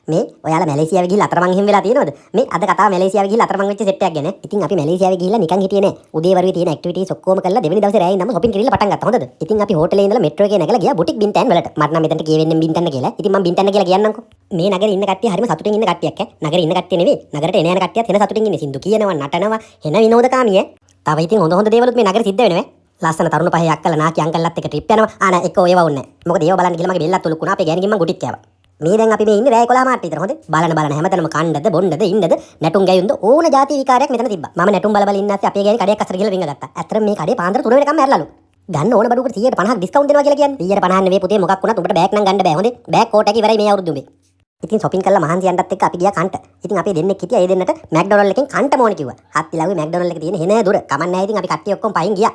මේ ඔයාලා මැලේසියාවේ ගිහිල්ලා අතරමං එහෙම වෙලා තියෙනවද? මේ අද කතාව මැලේසියාවේ ගිහිල්ලා අතරමං වෙච්ච සෙට් එකක් ගැන. ඉතින් අපි මැලේසියාවේ ගිහිල්ලා නිකන් හිටියේ නෑ. උදේ වරුවේ තියෙන ඇක්ටිවිටීස් ඔක්කොම කරලා දෙවෙනි දවසේ රෑ ඉඳන්ම shopping කිරිල්ල පටන් ගත්තා. හොඳද? ඉතින් අපි හෝටලේ ඉඳලා මෙට්‍රෝ එකේ නැගලා ගියා බුටික් බින්තෑන් වලට. මට නම් මෙතනට කියවෙන්නේ බින්තෑන් කියලා. ඉතින් මං බින්තෑන් කියලා කියන්නම්කෝ. මේ නගරේ ඉන්න කට්ටිය හරිම සතුටින් ඉන්න කට්ටියක් ඈ. නගරේ ඉන්න කට්ටිය නෙවෙයි. නගරට එන යන කට්ටියත් හෙන සතුටින් ඉන්නේ. සින්දු කියනවා, නටනවා, හෙන විනෝදකාමී ඈ. තව ඉතින් හොඳ හොඳ දේවලුත් මේ නගරේ සිද්ධ වෙනවා ඈ. ලස්සන තරුණ පහේ අක්කලා නාකි අංකල්ලත් එක්ක ට්‍රිප් යනවා. ආ නෑ, එක්ක ඒව ඕනේ නෑ. මොකද ඒව බලන්න ගිහලා මගේ බෙල්ලත් උලුක් වුණා. අපේ ගෑණිගෙන් මං ගුටිත් කෑවා. මේ දැන් අපි මේ ඉන්නේ රෑ 11 මාට විතර. හොඳේ. බලන බලන හැමතැනම කණ්ඩද, බොණ්ඩද, ඉන්නද, නැටුම් ගැයුම්ද ඕන ජාති විකාරයක් මෙතන තිබ්බා. මම නැටුම් බල බල ඉන්න ඇස්සේ අපේ ගෑණි කඩයක් අස්සට ගිහලා රිංග ගත්තා. ඇත්තටම මේ කඩේ පාන්දර 3 වෙනකම් ඇරලලු. ගන්න ඕන බඩුවකට 150ක් ඩිස්කවුන්ට් දෙනවා කියලා කියන්නේ. 150 නෙවෙයි පුතේ, මොකක් වුණත් උඹට බෑග් නම් ගන්න බෑ. හොඳේ. බෑග් කෝට් එක ඉවරයි මේ අවුරුද්ද උඹේ. ඉතින් shopping කරලා මහන්සි යන්නත් එක්ක අපි ගියා කන්ට. ඉතින් අපේ දෙන්නෙක් හිටියා, ඒ දෙන්නට මැක්ඩොනල්ඩ් එකෙන් කන්ට ඕන කිව්වා. හත් ඉලව්වේ මැක්ඩොනල්ඩ් එක තියෙන හෙන දුර. කමක් නැහැ, ඉතින් අපි කට්ටිය ඔක්කොම පයින් ගියා.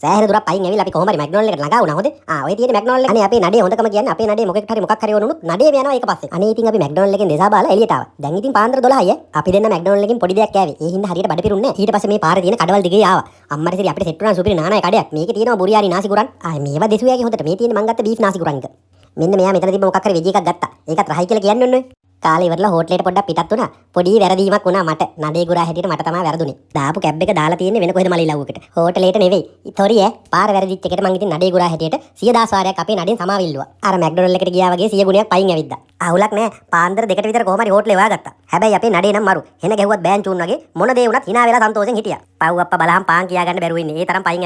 සෑහෙන දුරක් පයින් ඇවිල්ලා අපි කොහොම හරි මැක්ඩොනල්ඩ් එකට ළඟා වුණා. හොඳේ. ආ, ඔය තියෙන මැක්ඩොනල්ඩ් එක. අනේ අපේ නඩේ හොඳකම කියන්නේ අපේ නඩේ මොකෙක්ට හරි මොකක් හරි ඕන වුණොත් නඩේම යනවා ඒක පස්සේ. අනේ ඉතින් අපි මැක්ඩොනල්ඩ් එකෙන් දෙසා බාලා එළියට ආවා. දැන් ඉතින් පාන්දර 12යි ඈ. අපි දෙන්න මැක්ඩොනල්ඩ් එකෙන් පොඩි දෙයක් කෑවේ. ඒ හින්දා හරියට බඩ පිරුන්නේ නෑ. ඊට පස්සේ මේ පාරේ තියෙන කඩවල් දිගේ ආවා. අම්මට සිරි, අපිට සෙට් වුණා සුපිරි නානාය කඩයක්. මේකේ තියෙනවා බුරියානි, නාසි ගුරන්. ආ, මේවා දෙසුවෑගේ හොඳට. මේ තියෙන්නේ මං ගත්ත බීෆ් නාසි ගුරන් එක. මෙන්න මෙයා මෙතන තිබ්බ මොකක් හරි වෙජි එකක් ගත්තා. ඒකත් රහයි කියලා කියන්න ඕනේ ඔය. කාලේ ඉවරලා හෝටලේට පොඩ්ඩක් පිටත් වුණා. පොඩි වැරදීමක් වුණා මට. නඩේ ගුරා හැටියට මට තමයි වැරදුනේ. දාපු කැබ් එක දාලා තියෙන්නේ වෙන කොහෙද මල ඉලව්වකට. හෝටලේට නෙවෙයි. සෝරි ඈ. පාර වැරදිච්ච එකට මං ඉතින් නඩේ ගුරා හැටියට 100,000 වාරයක් අපේ නඩෙන් සමාව ඉල්ලුවා. අර මැක්ඩොනල්ඩ් එකට ගියා වගේ 100 ගුණයක් පයින් ඇවිද්දා. අවුලක් නෑ. පාන්දර 2ට විතර කොහොම හරි හෝටලේ හොයාගත්තා. හැබැයි අපේ නඩේ නම් මරු. හෙන ගැහුවත් බෑන් චූන් වගේ මොන දේ වුණත් හිනා වෙලා සන්තෝෂෙන් හිටියා. පව් අප්පා, බලහන් පාන් කියා ගන්න බැරුව ඉන්නේ. ඒ තරම් පයින් ඇවිත්